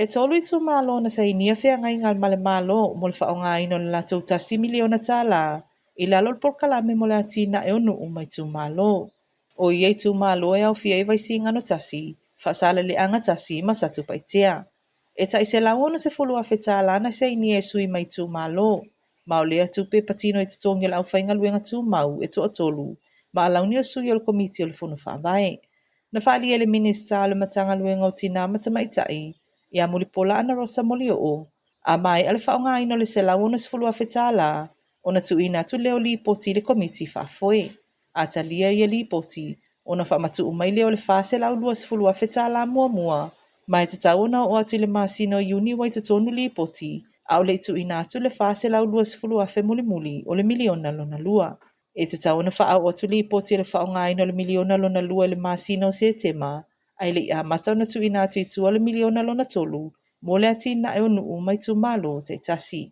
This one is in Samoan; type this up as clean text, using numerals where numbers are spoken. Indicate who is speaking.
Speaker 1: E tolu itumalo na sainia feagaiga ma le Malo mo le faaaogaina o le latou $1 miliona i lalo o le polokalame mo le atinae o nuu ma itumalo. O ia itumalo e aofia ai Vaisigano 1, Faasaleleaga 1 ma Satupaitea. E tai $160,000 na sainia e sui mai itumalo, ma o lea tupe e patino i totogi o le aufaigaluega tumau e toatolu ma alauni o sui o le Komiti o le Fono Faavae. Na faaalia e le Minisita o le Matagaluega o Tina ma Tamaitai ia Mulipola Anarosa Molioo, a maea le faaaogaina o le $160,000 ona tuuina atu lea o lipoti i le Komiti Faafoe. A talia ia lipoti, ona faamatuu mai lea o le $420,000 muamua, ma e tatau ona oo atu i le masina o Iuni ua i totonu lipoti, a o le i tuuina atu le $420,000 mulimuli o le miliona lona lua. E tatau ona faaoo atu lipoti o le faaaogaina o le miliona lona lua i le masina o Setema, ae le i amata ona tuuina atu i tua le miliona lona tolu mo le atinae o nuu ma itumalo taitasi.